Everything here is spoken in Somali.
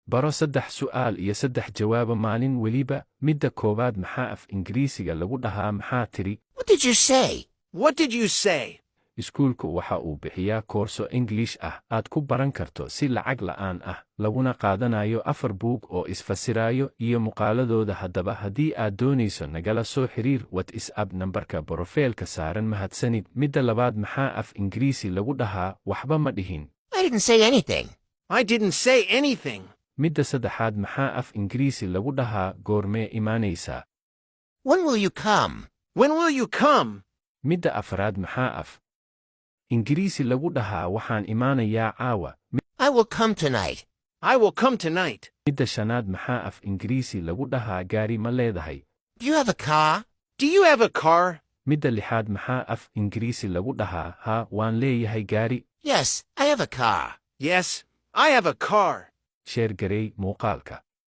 Baro saddex su'aal iyo saddex jawaabo maalin weliba. Midda koowaad, maxaa af Ingiriisiga lagu dhahaa maxaa tiri? What did you say? What did you say? Iskuulku waxa uu bixiyaa koorso English ah aad ku baran karto si lacag la'aan ah, laguna qaadanayo afar buug oo isfasiraayo iyo muuqaaladooda. Haddaba haddii aad doonayso, nagala soo xiriir WhatsApp nambarka profile-ka saaran. Mahadsanid. Midda labaad, maxaa af Ingiriisi lagu dhahaa waxba ma dhihin? I didn't say anything. I didn't say anything. Midda saddexaad, maxaa af Ingiriisi lagu dhahaa goormee imaanaysaa? When will you come? When will you come? Midda afraad, maxaa af Ingiriisi lagu dhahaa waxaan imaanayaa caawa? I will come tonight. I will come tonight. Midda shanaad, maxaa af Ingiriisi lagu dhahaa gaari ma leedahay? Do you have a car? Do you have a car? Midda lixaad, maxaa af Ingiriisi lagu dhahaa haa, waan leeyahay gaari? Yes, I have a car. Yes, I have a car. Share garey muuqaalka.